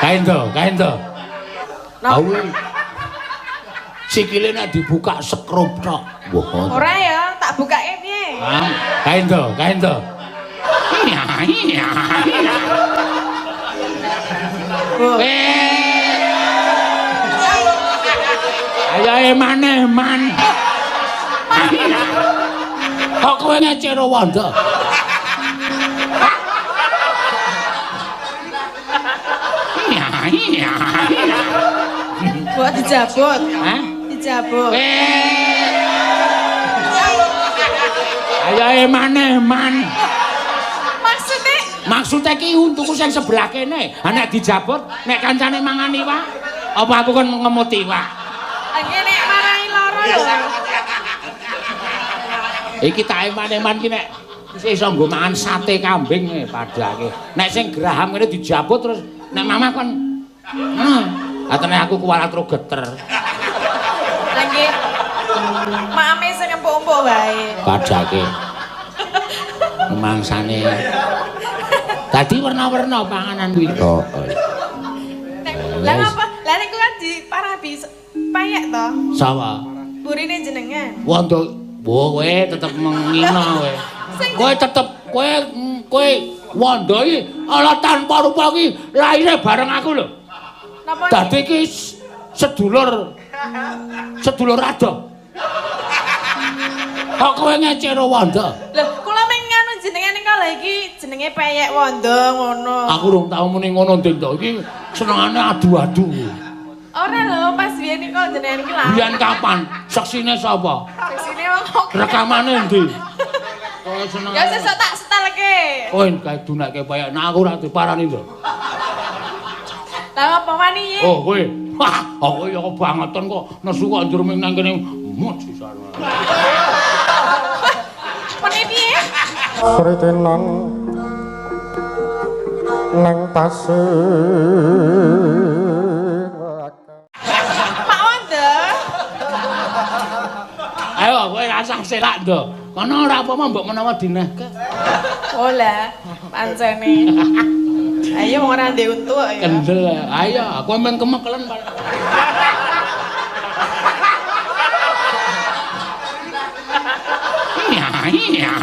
Kae ndo, kae ndo. Awi. Sikile nek dibuka sekrup tok. Wah. Ora ya, tak bukake piye? Ah, kae ndo, kae ndo. Iya, iya. Ayo eman-eman. Kok kowe ngecero wondo? Iya, iya. Buat dijabut. Hah? Dijabut. Ayo eman-eman. Maksudnya? Maksudnya ki untuku sing sebelah kene. Ha nek dijabut, nek kancane mangan iwak, apa aku kon ngemut iwak? Nggih nek marai lara lho. Iki tak eman-eman ki nek iso nggo mangan sate kambing padake. Nek sing geraham ngene dijabut terus nek mamah kon heeh. Atene aku kuwalat ro geter. Lah nggih. Maame sing empuk-empuk wae. Padake. Mangsane. Dadi werna-werna panganan kuwi. Oh. Lah apa? Lah niku kan diparabi payek to. Sapa? Burine jenengan. Wondo, kowe tetep mengina kowe. Kowe tetep kowe wondo iki ala tanpa rupa iki lahire bareng aku lho. Napa? Dadi iki sedulur sedulur adoh. Kok kowe ngecero wondo? Lho, kula meng nganu jenengan ning kala iki jenenge peyek wondo ngono. Aku rung tau muni ngono Nding to. Iki senengane adu-adu. Ora lho, pas biyen niku jenengan iki lha. Biyen kapan? Seksine sapa? Seksine wong kok. Rekamane endi? Kok seneng. Ya sesuk tak setelke. Kowe kae dunake peyek. Nah aku ora diparani lho. Lah apa wani? Oh kowe. Wah, aku ya kebangetan kok nesu kok njur ming nang kene mut sisan. Meni piye? Kritenan nang pasir. Pak Wondo. Ayo kowe rasah selak ndo. Kono ora apa-apa mbok menawa dinehke. Oh lah, pancene. Ayo wong ora ndek untu kok ya. Kendel. Ayo, aku men kemekelen Pak. Iya, iya.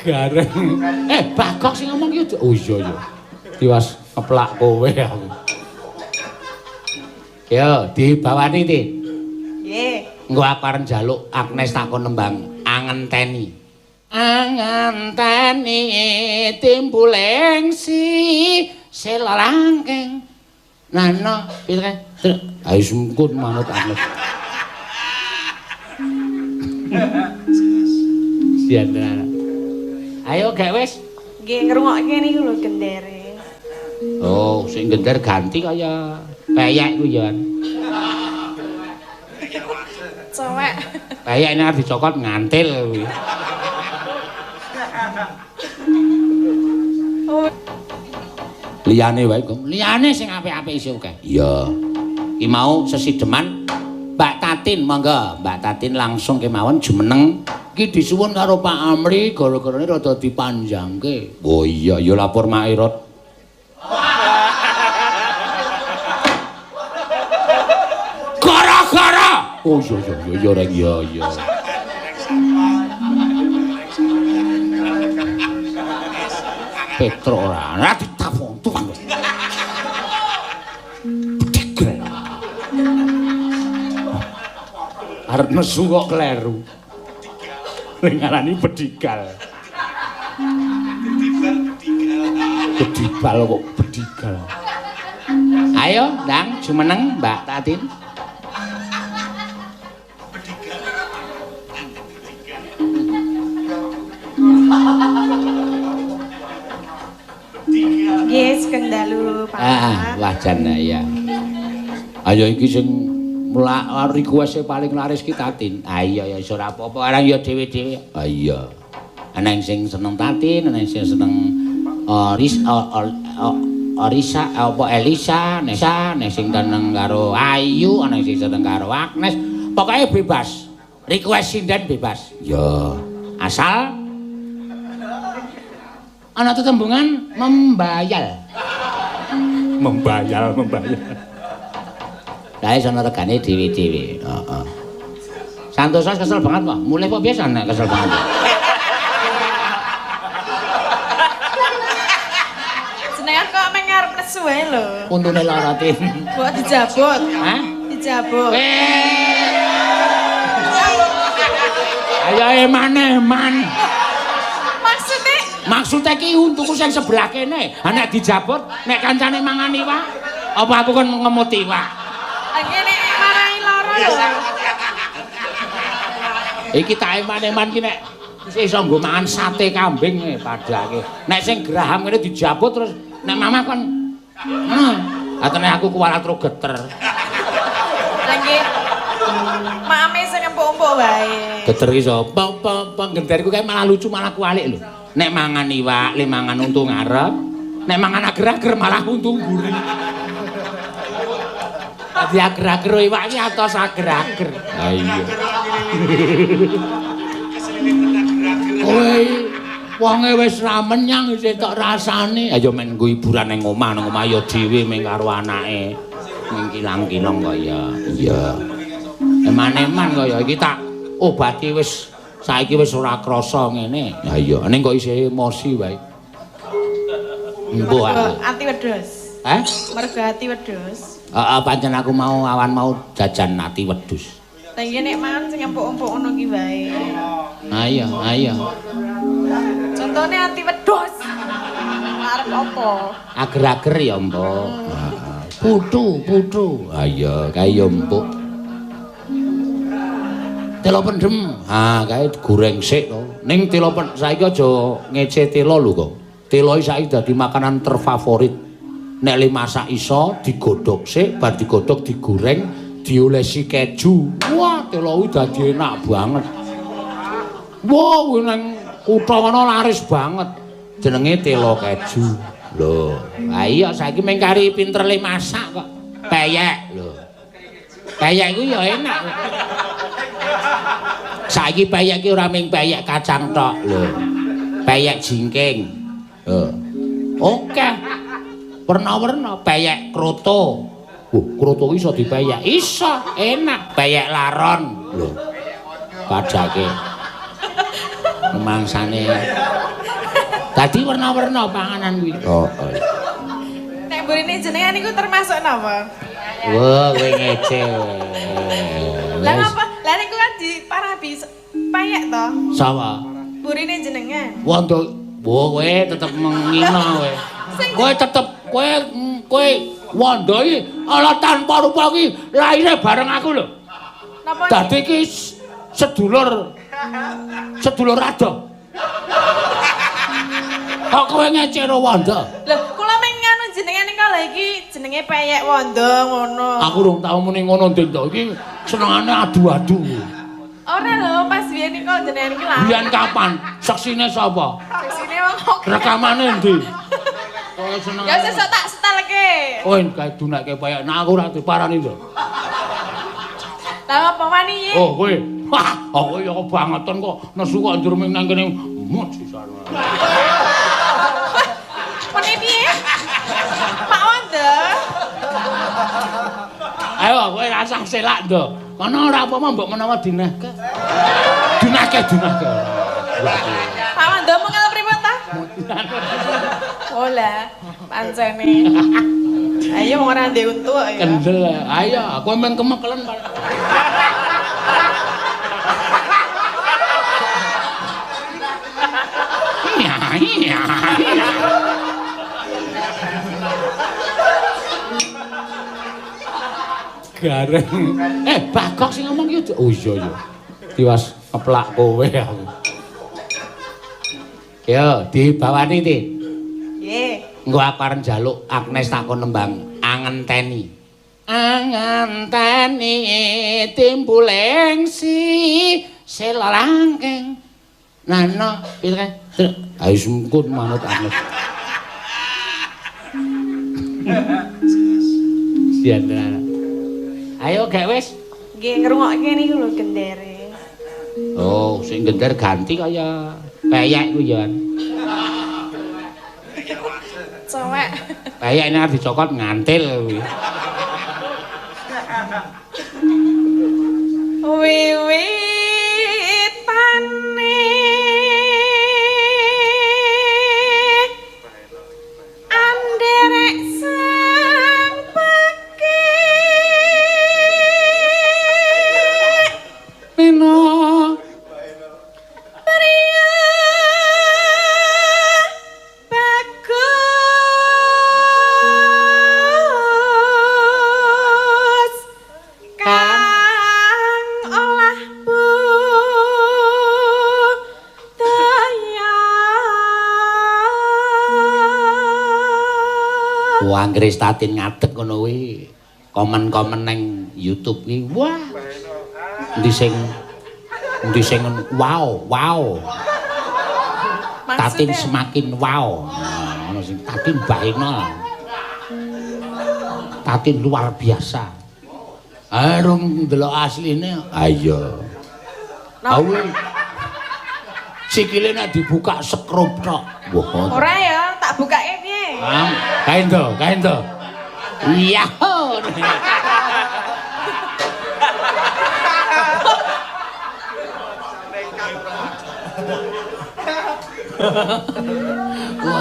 Gareng. Bagok sing ngomong ki. Oh iya iya. Tiwas ngeplak kowe aku. Yo, dibawani ti. Nggih. Engko aku arep njaluk Agnes takon nembang angenteni. Angenteni timbuling si selalangking. Nano, piye kae? Ayo sungkun manut Agnes. Sian tenan. Ayo gak wis. Nggih ngrungokke niku lho gendere. Oh, sing gender ganti kaya peyek ku ya. Cowek. Peyek nek arep dicokot ngantil kuwi. Oh. Liyane wae, Gong. Liyane sing apik-apik isih akeh. Iya. Ki mau sesideman Mbak Tatin, monggo. Mbak Tatin langsung kemawon jumeneng. Ki disuwun karo Pak Amri gara-garane rada dipanjangke. Oh iya, ya lapor Mak Irot. Gara-gara. Oh iya iya iya reng iya iya. Petro ora ora ditapung tukang. Bedigel. Arep nesu kok kleru. Ning ngarani bedigal. Bedibal kok bedigal. Ayo, Ndang, jumeneng Mbak Tatin. Nggih, sugeng dalu, Pak. Ah, wah jan ya. Ayo iki sing request paling laris ki Tatin. Ah iya ya iso ora apa-apa, arang ya dhewe-dhewe. Ah iya. Ana sing seneng Tatin, ana sing seneng Orisa apa Elisa, Nesa, ana sing seneng karo Ayu, ana sing seneng karo Agnes. Pokoke bebas. Request sinden bebas. Ya, asal Ana tetembungan membayal. Membayal, membayal. Lah iso ana regane dhewe-dhewe. Heeh. Santosa kesel banget kok. Mulih kok biasa nek kesel banget. Jenengan kok meng ngarep nesu wae lho. Untune lara Tin. Kok dijabut? Hah? Dijabut. Ayo eman-eman. Maksudnya? Maksudnya ki untuku sing sebelah kene. Ha nek dijabut, nek kancane mangan iwak, apa aku kon ngemut iwak? Ngene marai lara lho. Iki tak eman-eman ki nek iso nggo mangan sate kambing padake. Nek sing geraham ngene dijabut terus nek mamah kon ngono. Atene aku kuwalat ro geter. Lah nggih. Mame sing empuk-empuk wae. Geter ki sapa? Peng genderku kae malah lucu malah kualik lho. Nek mangan iwak, le mangan untu ngarep. Nek mangan ager-ager malah untu mburi. Dadi ager-ager iwak iki atos ager-ager. Ha iya. Kowe wonge wis ra menyang isih tok rasane. Ayo men nggo hiburan ning omah, nang omah ya dhewe ming karo anake. Ning kilang-kilong kaya. Iya. Eman-eman kaya iki tak obati wis saiki wis ora krasa ngene. Ha iya, ning kok isih emosi wae. Embuh aku. Ati wedhus. Hah? Mergo ati wedhus. Heeh, pancen aku mau awan mau jajan ati wedhus. Lah iki nek mangan sing empuk-empuk ngono ki wae. Ayo, ayo. Contone ati wedhus. Arep apa? Ager-ager ya, Mbok. Putu, putu. Ha iya, kae ya empuk. Telo pendem. Ha, kae goreng sik to. Ning telo pendem saiki aja ngece telo lho kok. Telo iki saiki dadi makanan terfavorit. Nek le masak iso digodhog sik, bar digodhog digoreng, diolesi keju. Wah, telo kuwi dadi enak banget. Wah, kuwi nang kutha ngono laris banget. Jenenge telo keju. Lho, ha iya saiki mung kari pinter le masak kok. Peyek lho. Peyek kuwi ya enak. Saiki peyek ki ora mung peyek kacang tok lho. Peyek jingking. Lho. Oke. Werna-werna peyek kroto. Wuh, kroto iso dipeyek. Iso, enak. Peyek laron lho. Padake. Mangsane. Dadi werna-werna panganan kuwi. Oh, oh. Nek mburine jenengan niku termasuk napa? Wah, kowe ngece. Lah apa? Lah niku kan diparabi peyek to. Sapa? Burine jenengan. Wondo, wo kowe tetep mengina kowe. Kowe tetep kowe wondo iki ala tanpa rupa iki lahire bareng aku lho. Napa? Dadi iki sedulur sedulur adoh. Kok kowe ngecero wondo? Lho, kula meng nganu jenengan ning kala iki jenenge peyek wondo ngono. Aku rung tau muni ngono Ndin to. Iki senengane adu-adu. Ora lho, pas biyen niku jenengan iki lha. Biyen kapan? Saksine sapa? Saksine wong kok. Rekamane endi? Kok seneng. Ya sesuk tak setelke. Kowe gawe dunake peyek. Nah aku ora diparani to. Lah apa wani iki? Oh, kowe. Wah, aku ya kebangetan kok nesu kok njur ming nang kene mut sisan. Mene piye? Pak Wondo. Ayo kowe rasah selak ndo. Kono ora apa-apa mbok menawa dinehke. Dinehke, dinehke. Pak Wondo mengel pripun ta? Oh lah, pancene. Ayo wong ora ndek untu kok ya. Kendel. Ayo, aku emang kemekelen. Iya, iya. Gareng. Bagok sing ngomong ki. Oh iya iya. Tiwas ngeplak kowe aku. Yo, dibawani, Tin. Nggih. Engko aku arep njaluk Agnes takon nembang angenteni. Angenteni timbuling si selangking. Nano, piye kae? Ayo sungkut manut Agnes. Sian tenan. Ayo gek wis. Nggih ngrungokke niku lho gendere. Oh, sing gender ganti kaya peyek ku ya. Cowek. Kayaknya arep dicokot ngantil kuwi. Wiwitane anderek sang pekik Nena pria bagus kang olah budaya. Wah, anggere Tatin ngadeg ngono kuwi. Komen-komen nang YouTube kuwi. Wah. Endi sing wow, wow. Tatin semakin wow. Nah, ngono sing Tatin baena. Tatin luar biasa. Arung ndelok asline. Ayo. Awi. Sikile nek dibuka sekrup tok. Wah. Ora ya, tak bukake piye? Ah, kae ndo, kae ndo. Iya. Wah,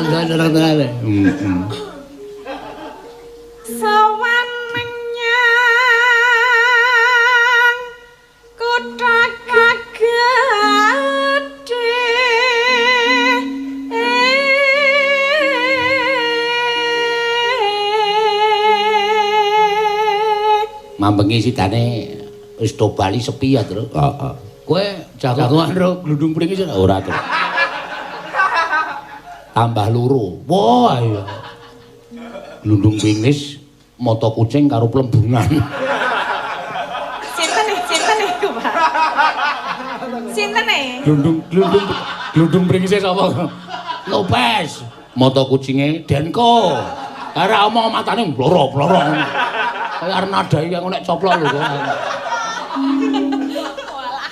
ndelok. Heeh. Sowan menyang kutha kagede. Mambengi sidane wis do bali sepi ya, Tru. Heeh. Kowe jagongan ro glundung pringis ora, Tru? Tambah loro. Wah, iya. Glundung pringis, mata kucing karo plembungan. Sinten sinten iku, Pak? Sinten e? Glundung pringise sapa? Lopez. Mata kucinge Denko. Ora omong matane mbloro-bloro. Kaya arep nadai aku nek coplok lho kok. Walah.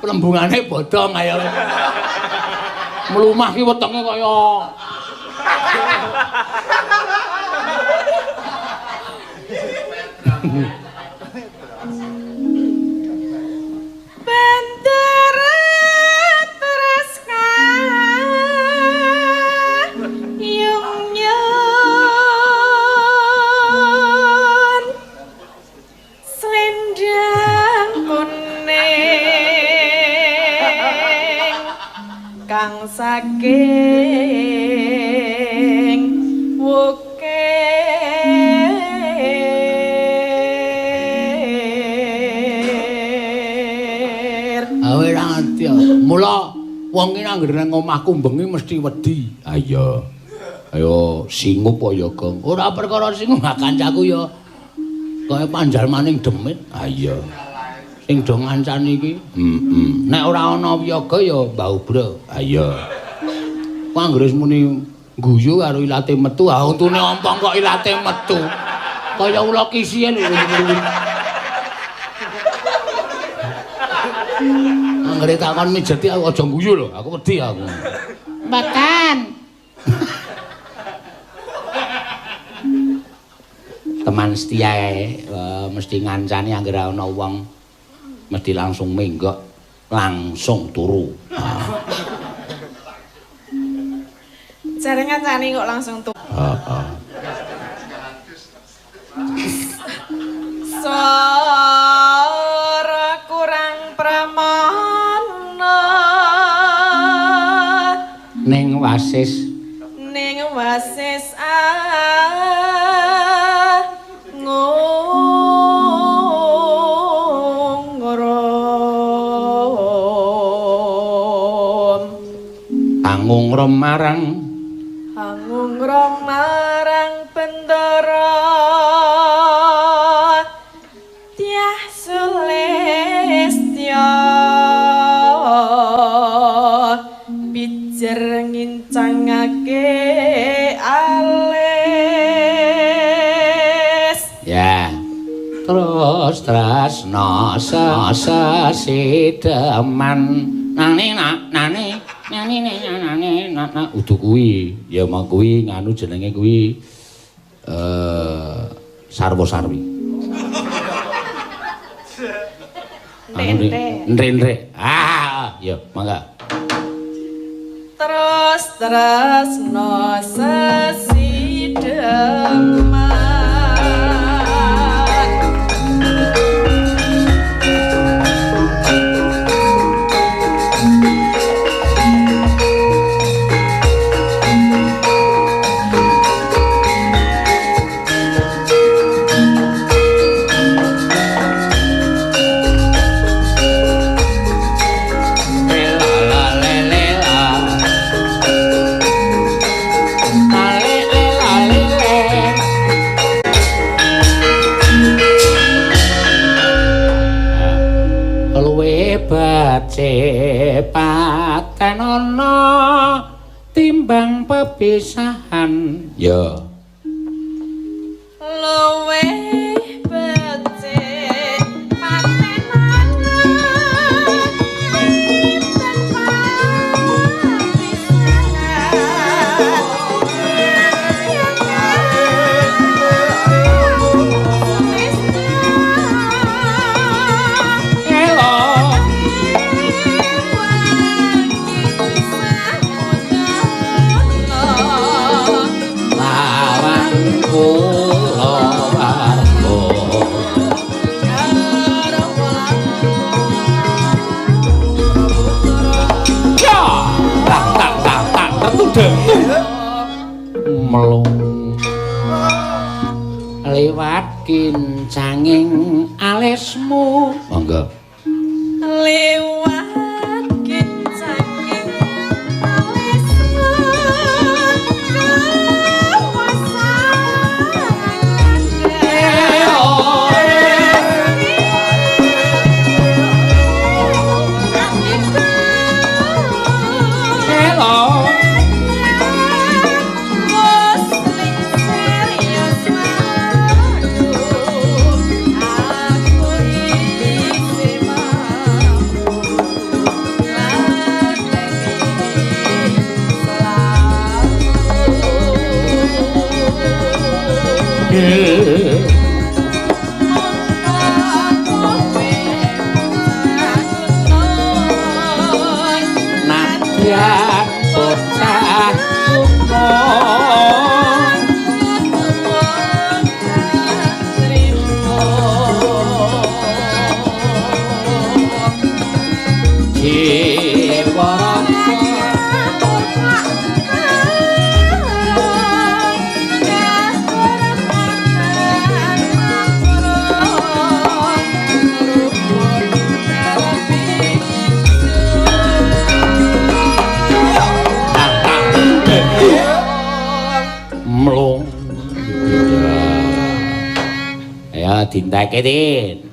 Plembungane bodong ayo. Mlumah ki wetenge kaya Bendera terus yung nyun selendang kuning kang saking wukir. Awe ra ngerti. Mula wong ki anggere nang omahku bengi mesti wedi. Ha iya. Ayo singup apa ya, Gong? Ora perkara singup, kancaku ya kaya panjalmaning demit. Ha iya. Sing do ngancani iki. Heeh. Nek ora ana wiyaga ya Mbah Ubro. Ha iya. Ku anggere muni guyu karo ilate metu, ha untune ompong kok ilate metu. Kaya ula kisihe lho. Anggere takon mijeti aku aja guyu lho, aku wedi aku. Mboten. Teman setia mesti ngancani anggere ana wong mesti langsung menggok, langsung turu. Jare ngancani kok langsung turu. Heeh. Sora kurang pramana ning wasis angungrum angungrum marang Bendara Dyah Sulistya pijer ngincangake alis. Ya. Terus tresna sesideman nane nane Nani nani nana udu kuwi. Ya mau kuwi nganu jenenge kuwi sarwa-sarwi. Ndre-ndre. Ah, ya mangga. Terus tresno sesideman. Paten ana timbang pepisahan. Ya. Luwih becik paten ana timbang pepisahan. Melung lewat kincanging alismu. Monggo. Lewat kincanging alismu Dinteke Tin.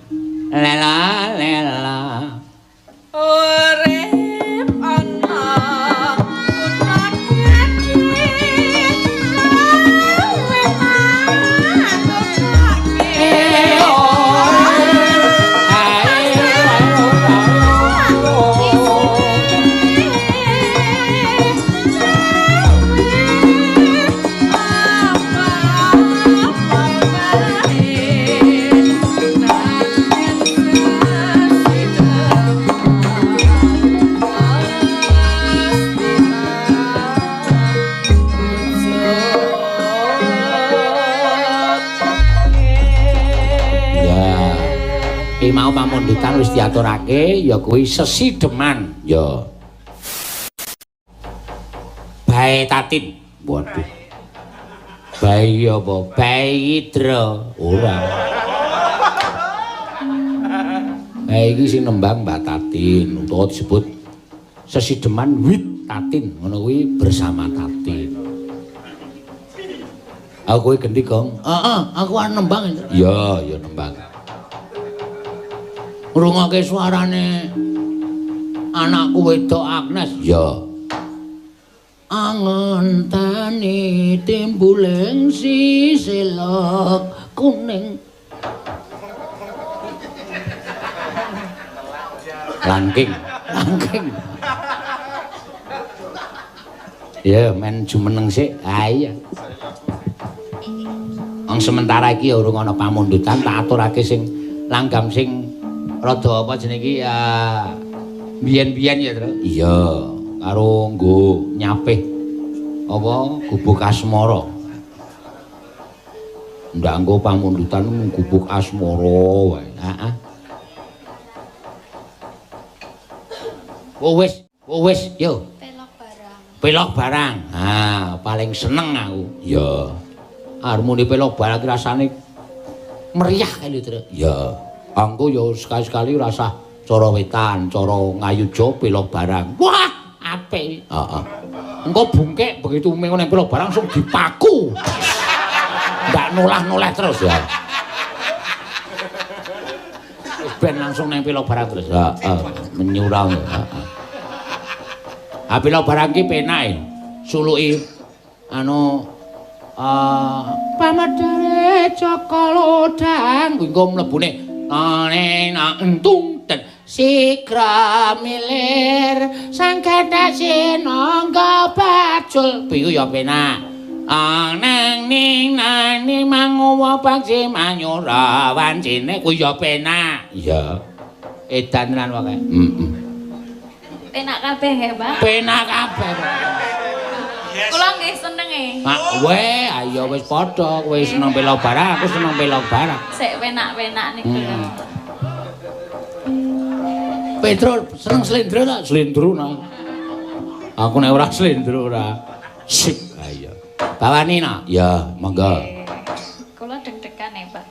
Lela lela. Urip ana kutha gedhe luwih mantukake. Mau pamundutan wis diaturake ya kuwi sesideman ya. Bae Tatin. Waduh. Bae apa? Bae Idra. Ora. Bae iki sing nembang Mbak Tatin utawa disebut sesideman wit Tatin ngono kuwi bersama Tatin. Aku kowe gendi, Gong? Heeh, aku arep nembang. Ya, ya nembang. Ngrungokke suarane anakku wedok Agnes. Ya. Angenteni timbuling sisilok kuning. Langking, langking. Ya men jumeneng sik. Ha iya. Wong sementara iki ya urung ana pamundutan, tak aturake sing langgam sing rada apa jenenge iki biyen-biyen ya, Tru. Iya, karo nggo nyapih apa gubuk asmara. Ndak nggo pamundutan gubuk asmara wae. Heeh. Oh wis, oh wis, yo. Pelok barang. Pelok barang. Ah, paling seneng aku. Iya. Harmoni pelok barang rasane meriah kae lho, Tru. Iya. Angko ya sekali-sekali rasah cara wetan, cara ngayuja pelok barang. Wah, apik. Heeh. Engko bungkek begitu mengo nang pelok barang langsung dipaku. Ndak nolah-noleh terus ya. Wis ben langsung nang pelok barang terus. Heeh, menyurang. Heeh. Ha pelok barang ki penak e. Suluki anu pamedare Jaka Lodang kuwi engko mlebune nena entung den sigra milir sang gathak sinangga bajul piyu ya penak aneng ning nani manguwa bakse manyura wancine kuwi ya penak. Iya edan tenan wae. Heeh. Penak kabeh nggih, Pak? Penak kabeh. Kula nggih seneng e. Pak, we ayo wis padha, kowe seneng pelok barang, aku seneng pelok barang. Sik penak-penak niku lho. Petro seneng slendro ta? Slendro nah. Aku nek ora slendro ora. Sip, ayo. Bawani nak? Ya, monggo. Kula deg-degan e, Pak.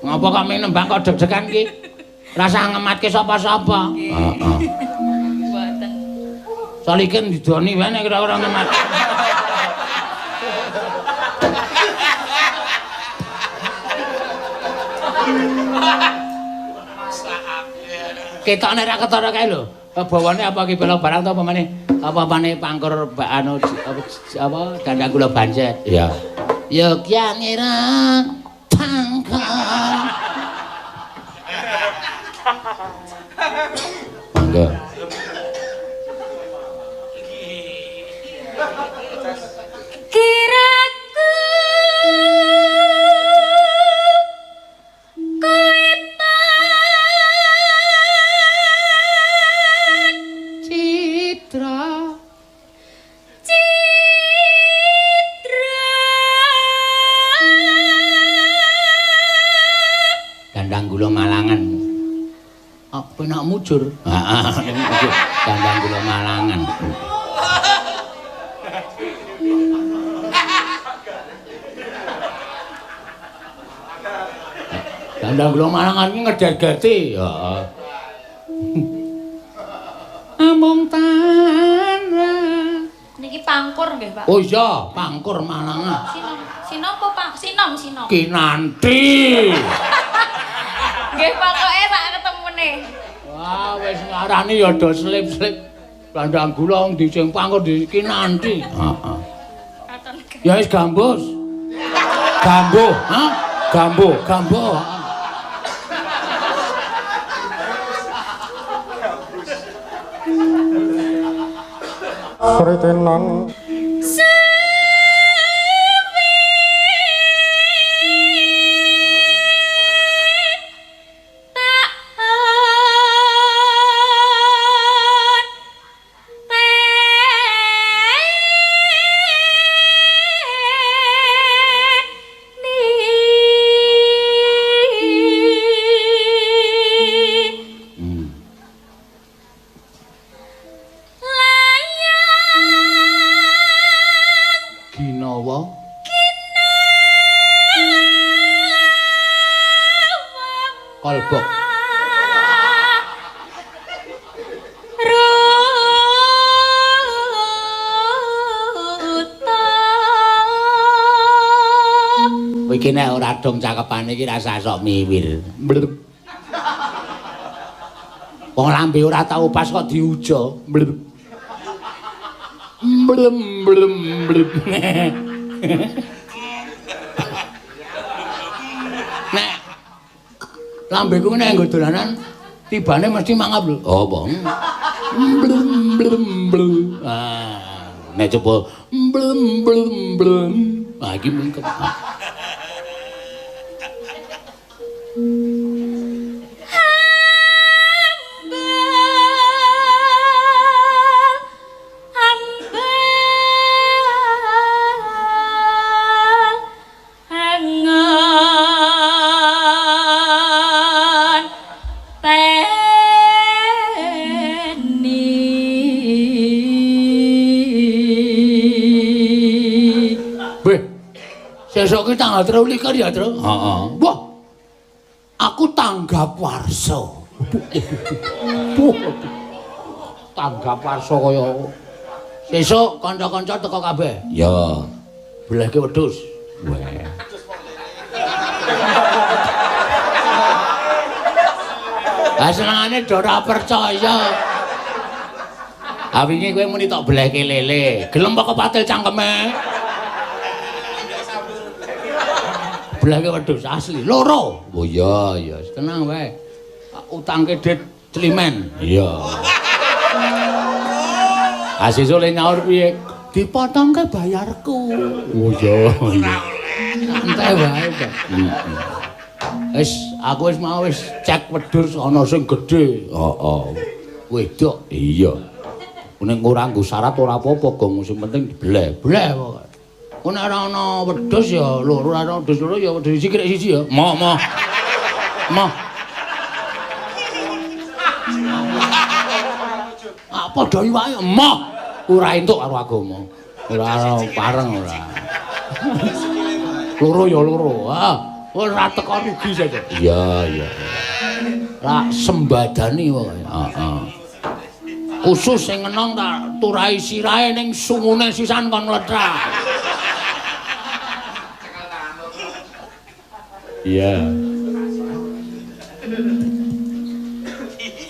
Ngapa kok nembang kok deg-degan ki? Rasah ngematke sapa-sapa. Heeh. Mboten. Solikin didoni wae nek ora ngemat. Ketokne ra ketara kae lho. Bawane apa ki pelok barang to apa maneh? Apa-apane pangkur anu apa dandang gula bancet. Iya. Yogya ngira pangkor. Monggo. Kiraku kowe tan citra citra dandang gula Malangan. Apa nak mujur? Heeh, dandang gula Malangan. Dandang gula Malangan iki ngeder-gerti. Heeh. Amung tanah. Niki pangkur nggih, Pak? Oh iya, pangkur Malangan. Sinom, sinom apa pang? Sinom, sinom. Kinanti. Nggih, pokoke sak ketemune. Wah, wis ngarani ya do slip-slip. Dandang gula ndi sing pangkur di Kinanti. Heeh. Ya wis gambus. Gambuh, ha? Gambuh, gambuh. Sritenan Kolbok. Ruta. Iki nek ora dong cakepane iki rasah sok miwir. Wong lambe ora tau pas kok diujo. Blem blem blem. Nek lambeku nek nggo dolanan tibane mesti mangap lho. Oh, apa? Blem blem blem. Ah. Nek coba blem blem blem. Ah iki mungkin. Sesuk ki tanggal 23 ya, Tru? Heeh. Wah. Aku tanggap warsa. Tanggap warsa kaya sesuk kanca-kanca teko kabeh. Ya. Belehke wedhus. Weh. Ah senengane do ora percaya. Ah wingi kowe muni tok belehke lele. Gelem apa kepatil cangkeme? Belehke wedhus asli loro. Oh iya iya, tenang wae. Utangke dit climen. Iya. Ah sesuk le nyaur piye? Dipotongke bayarku. Oh iya. Santai wae, Pak. Wis aku wis mau wis cek wedhus ana sing gedhe. Heeh. Wedok. Iya. Nek ora nggo syarat ora apa-apa, Gong, sing penting dibeleh. Bleh pokoke. Nek ora ana wedhus ya loro, ora ana wedhus loro ya wedhus siji kirek siji ya. Moh moh. Moh. Ah padha iwake moh. Ora entuk karo agama. Ora pareng ora. Loro ya loro. Ah, ora teko rugi saja. Iya iya. Ra sembadani pokoke. Heeh. Khusus sing ngenong tak turahi sirahe ning sungune sisan kon mlethak. Iya.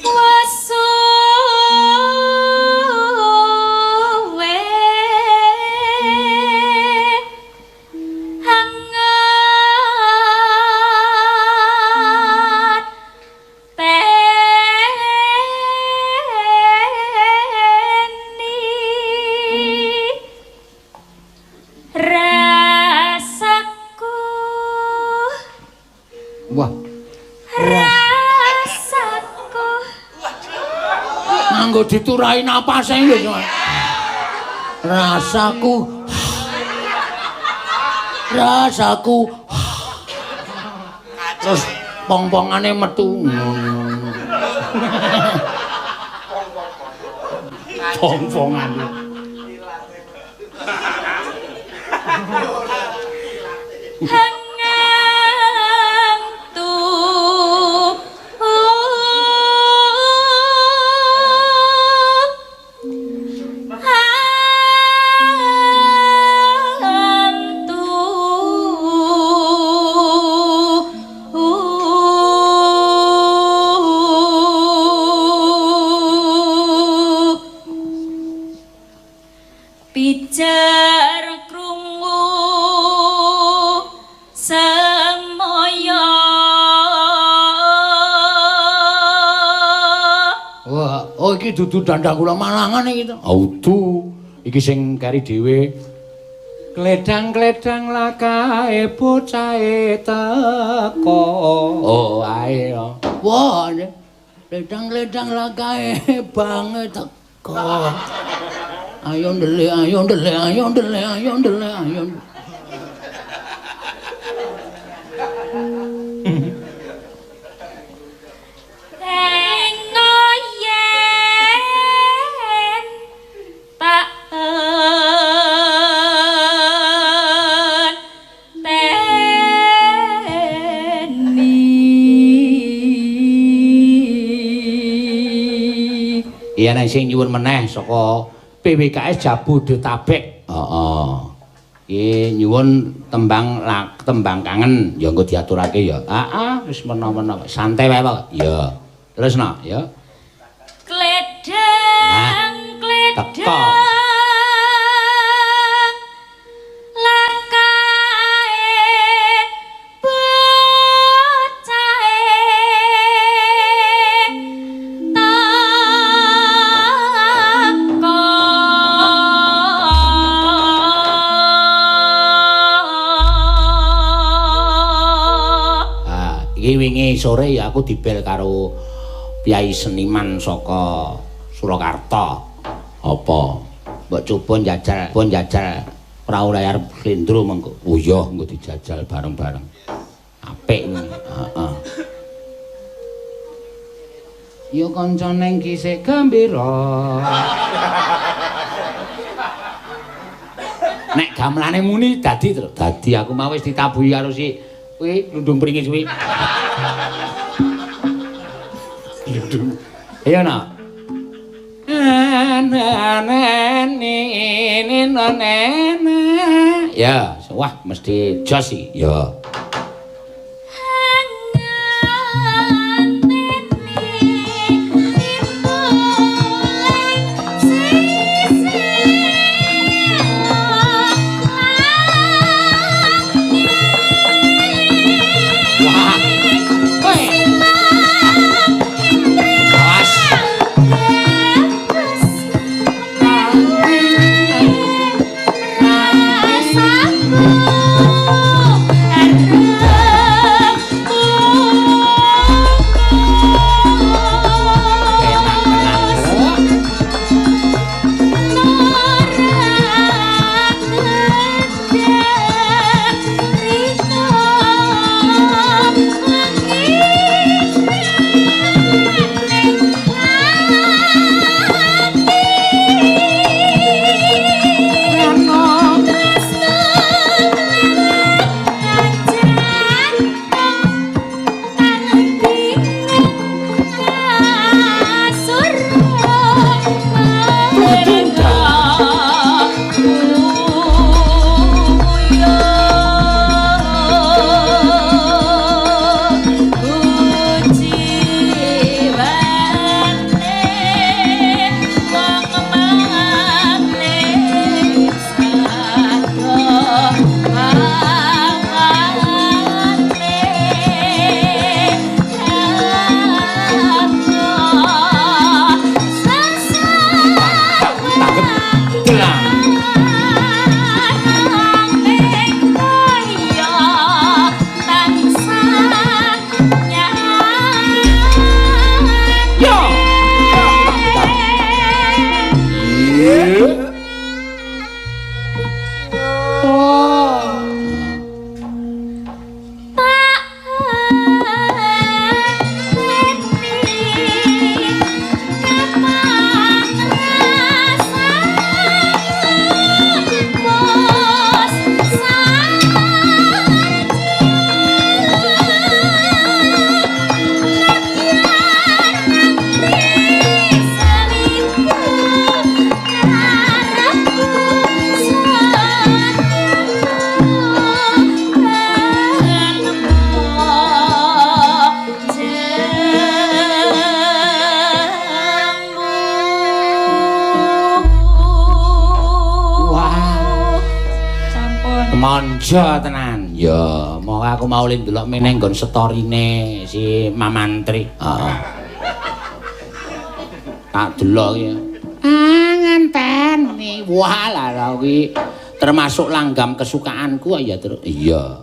Wasuwe hangat teni rasaku. Wah, rasaku nganggo diturahi napase lho. Rasaku. Rasaku. Terus pong-pongane metu. Pong-pongane. Pijar krungu semoyo. Wah, oh iki dudu dandang kula Malangan iki to. Oh, udu. Iki sing kari dhewe. Kledang-kledang lakae bocahe teko. Oh, ae. Wah, kledang-kledang lakae bange teko. Ayo ndelik, ayo ndelik, ayo ndelik, ayo ndelik, ayo. Tengo yen tak teni. Iya nek sing nyuwun meneh saka PWKS Jabodetabek. Heeh. Iki nyuwun tembang tembang kangen ya engko diaturake ya. Heeh, wis mena-mena santai wae Pak. Ya. Terus no, ya. Kledang, kledang lakae bocahe teko. Iki wingi sore ya aku dibel karo piyai seniman saka Surakarta. Apa? Mbok coba njajal, mbok njajal prau layar slendro mengko. Oh iya, engko dijajal bareng-bareng. Apik kuwi. Heeh. Ya kancane iki sik gembira. Nek gamelane muni dadi terus. Dadi aku mau wis ditabuhi karo si kuwi glundung pringis kuwi. Glundung. Iya nak. Ya, wah mesti jos iki. Ya. Manja tenan. Ya, mau aku mau ndelok meneh nggon storine si Mamantri. Heeh. Tak delok iki. Ah, ngenteni. Wah, lah kuwi termasuk langgam kesukaanku ya, Truk. Iya.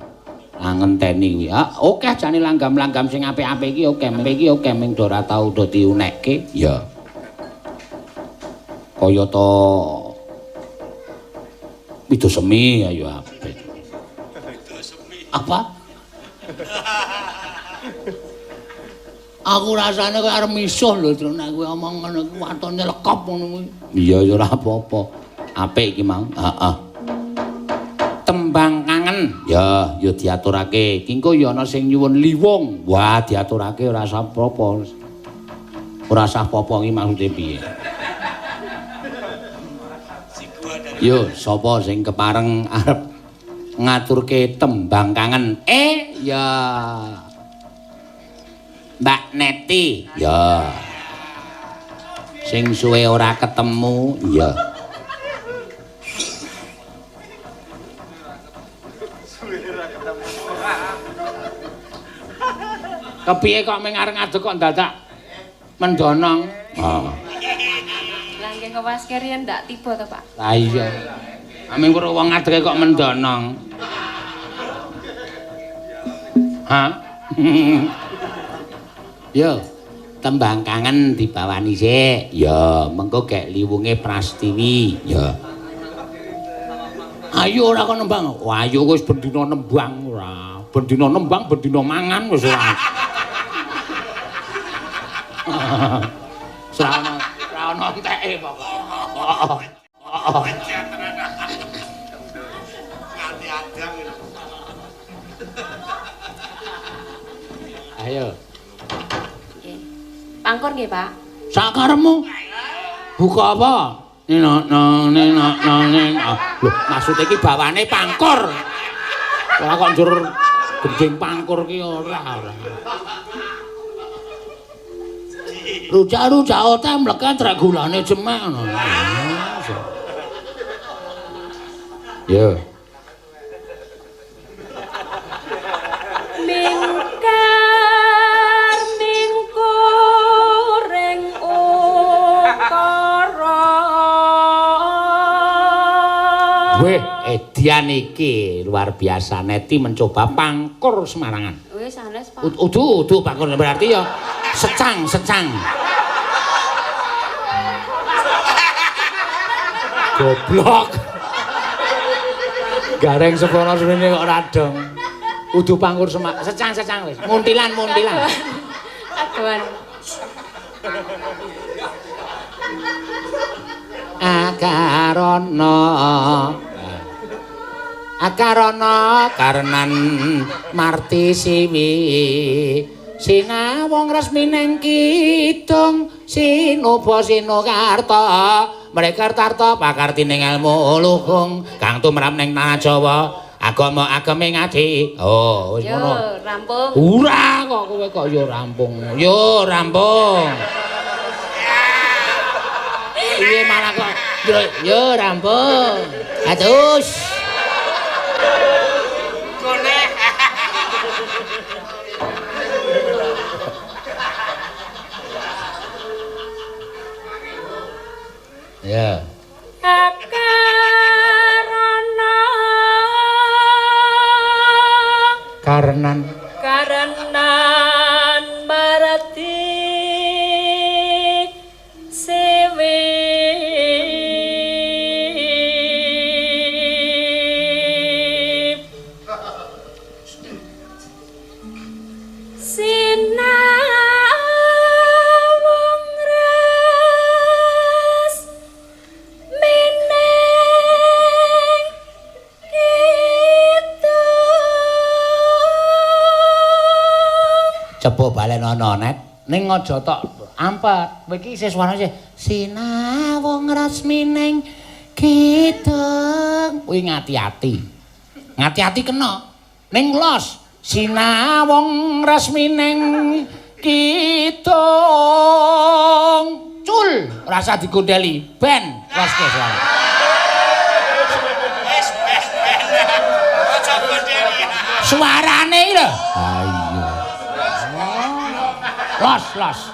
Ah, ngenteni kuwi. Ah, oke jane langgam-langgam sing apik-apik iki oke, iki oke ming ora tau do diunekke. Ya. Kaya to Wido semi ayo apik. Apa? Aku rasane koyo arep misuh lho, Truk, nek kowe omong ngono kuwi watone lekop ngono kuwi. Iya ya ora apa-apa. Apik iki mau. Heeh. Tembang kangen. Ya, ya diaturake. Ki engko ya ana sing nyuwun liwung. Wah, diaturake ora usah apa-apa. Ora usah apa-apa iki maksude piye? Yo, sapa sing kepareng arep ngaturke tembang kangen? Ya. Mbak Neti. Ya. Sing suwe ora ketemu, ya. Kepiye kok ming arep ngadeg kok dadak mendonong? Heeh. Lah nggih kewaske riyen ndak tiba to, Pak? Lah iya. Aming weruh wong ngadege kok mendonong. Hah? Yo, tembang kangen dibawani sik. Ya, mengko gek liwunge Prastiwi. Ya. Ayo ora kon nembang. Wah, ayo wis bendina nembang ora. Bendina nembang, bendina mangan wis ora. Ora ono enteke pokoke. Ayo. Pangkur nggih, Pak. Sakaremu. Buka apa? Nino no nino no nino. Lho, maksud iki bawane pangkur. Ora kok njur gending pangkur ki ora ora. Rujak-rujak ote mleket rek gulane jemek ngono. Yo. Mingkar mingkur ing ukara. Weh, edian iki luar biasa. Neti mencoba pangkur Semarangan. Wis sanes, Pak. Udu pangkur berarti ya secang, secang. Goblok. Gareng sepono suwene kok ora dong. Udu pangkur secang, secang wis. Muntilan, muntilan. Kadoan. Akarana. Akarana karenan marti siwi. Sinawung resmi neng kidung sinuba sinukarta mrekartarta pakartining ilmu luhung kang tumrap ning tanah Jawa agama ageme ngaji. Oh, wis ngono. Yo, rampung. Ora kok kowe kok yo rampung. Yo rampung. Piye malah kok yo rampung. Atus. Ya. Akarana karenan karenan marati sewe sinawung res mining kidung. Coba balen ana net ning aja tok ampet. Kowe iki isih suarane isih sinawung resmining kidung. Kuwi ngati-ati. Ngati-ati kena. Ning los sinawung resmining kidung. Cul, rasa digondeli. Ben loske suara. Wis ben. Aja gondeli. Suarane iki lho. Ha iya. Los, los.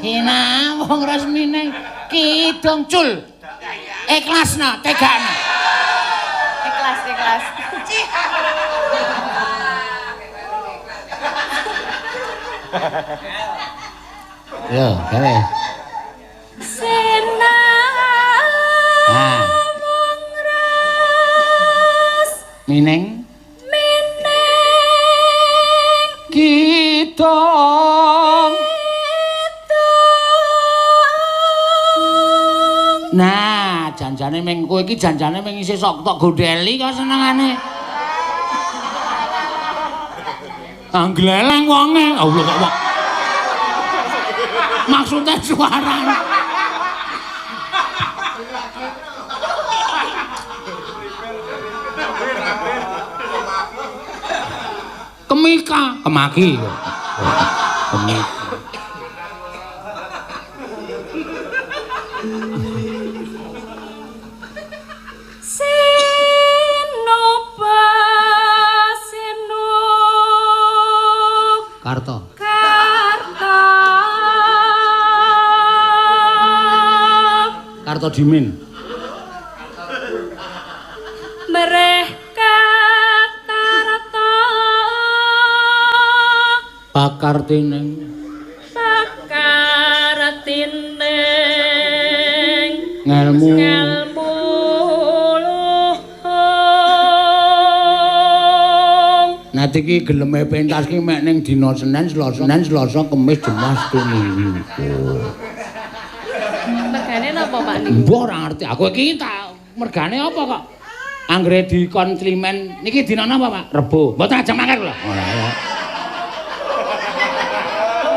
Sinawung resmine kidung cul. Ikhlasna, tegakna. Ikhlas, ikhlas. Yo, gawe. Sinawung res Mining mining kidung. kidung. Nah, janjane ming kowe iki janjane ming isih sok tok gondeli kok senengane. Anggleleng wonge. Allah kok wong. Maksudnya suarane. Kemika, kemaki. Kemika. Sinoba sinu Karto. Karta. Karto Dimin. Mereh katarta. Pakartining. Pakartining. Ngelmu. Ngelmu luhung. Nah iki geleme pentas ki mek ning dina Senin, Selasa, Senin, Selasa, Kamis, Jumat, Sabtu, Minggu. Mergane napa Pak niku? Mbah ora ngerti. Aku iki tak mergane apa kok? Anggere dikon climen niki dina napa Pak? Rebo. Mboten ajeng mangkat kula. Ora ya.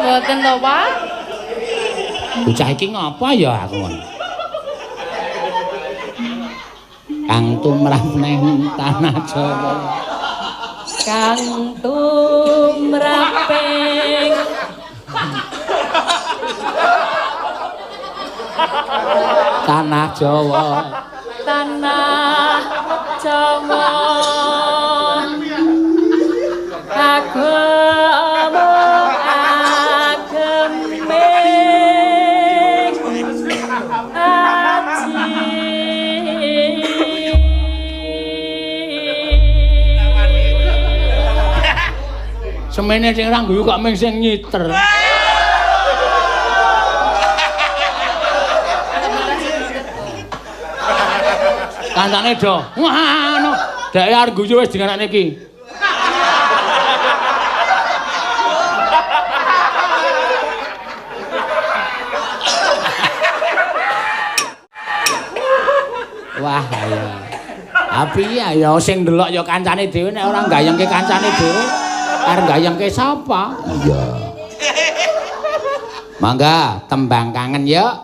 Mboten to Pak? Bocah iki ngapa ya aku ngono. Kang tumrap ning tanah Jawa. Kang tumraping tanah Jawa. Tanah Jawa. Agama ageming aji. Semene sing ora guyu kok ming sing nyiter. Kancane do. Wah, ngono. Dhek arep guyu wis dinganakne iki. Wah, ayo. Api ya sing ndelok ya kancane dhewe nek ora gayengke kancane dhewe arep gayengke sapa? Iya. Mangga tembang kangen ya.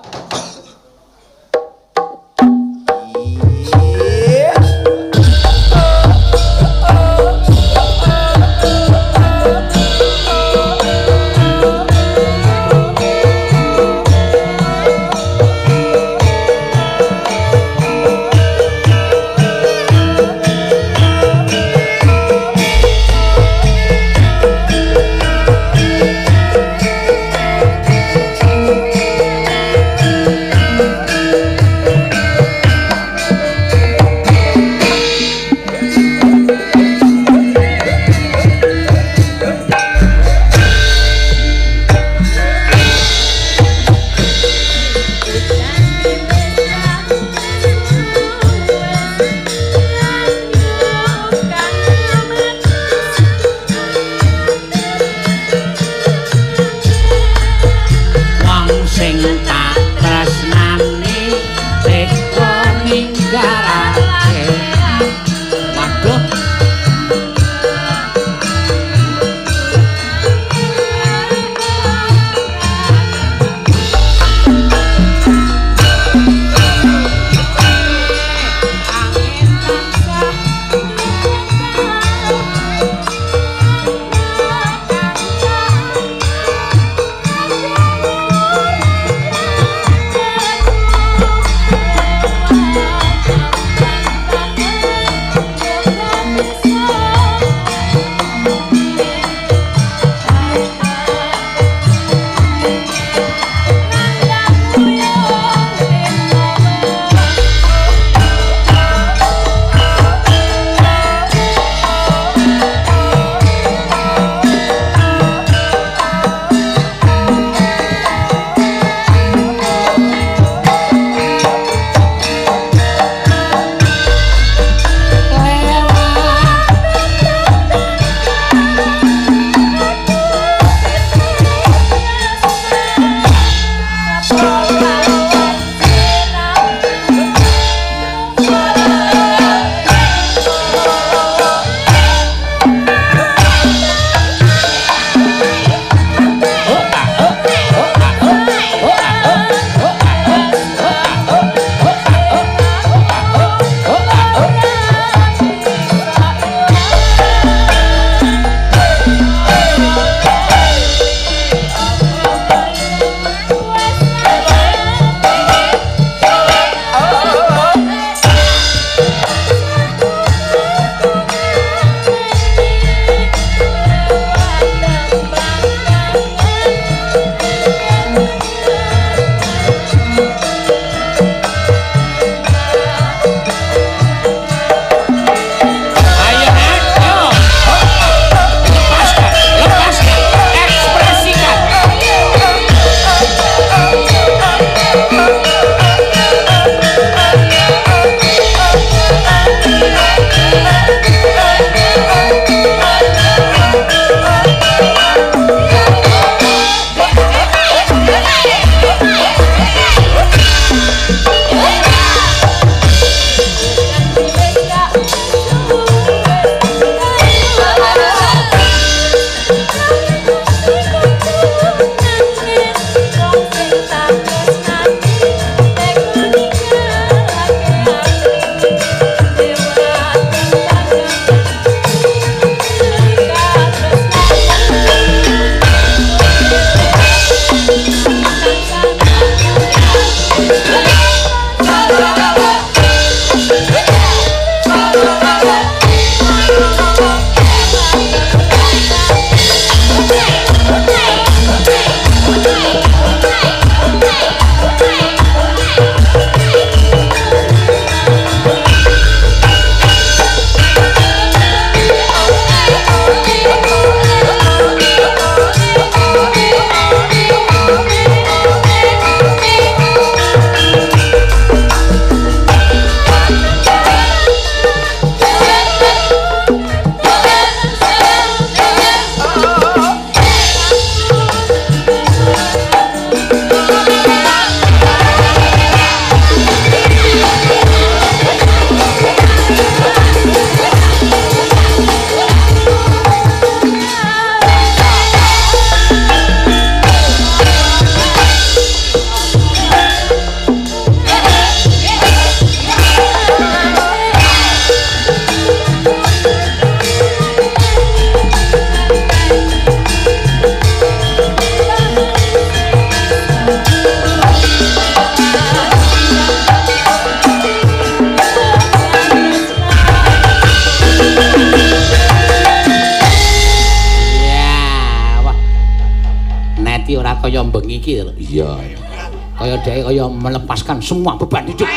Supaya melepaskan semua beban hidup.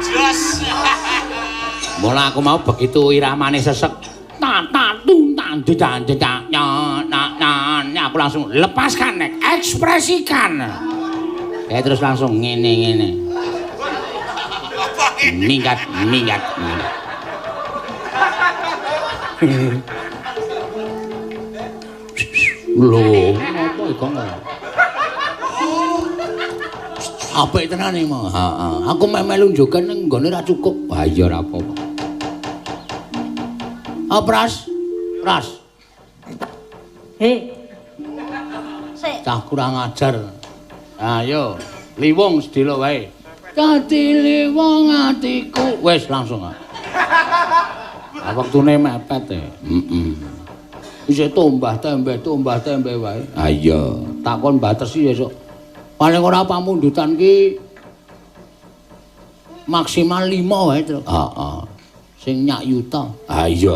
Jos. Mula aku mau begitu iramane sesek ta ta tung tan ta ta nya na na na aku langsung lepaskan nek ekspresikan. Ya terus langsung ngene ngene. Minggat minggat. Lho, apa iki kok? Apik tenan iki, Mas. Heeh. Aku melu njogen ning nggone ra cukup. Wah iya ora apa-apa. Ah, Pras. Pras. Hei. Sik. Cah kurang ajar. Ayo, liwung sedelo wae. Dadi liwung atiku. Wis langsung. Ah, wektune mepet e. Heeh. Isih tombah tembe wae. Ha iya, takon batesi esuk. Paling ora pamundutan ki maksimal 5 wae, Truk. Heeh. Sing nyak yuta. Ha iya.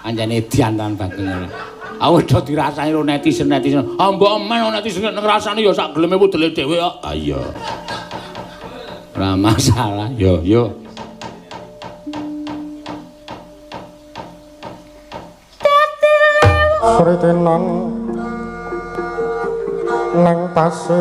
Anjane edian tenan Bageng ngene. Aku udah dirasani karo netizen-netizen. Ah mbok men netizen ngrasani ya sak geleme wedele dhewe kok. Ha iya. Ora masalah. Yo yo. Sritenan nang pasir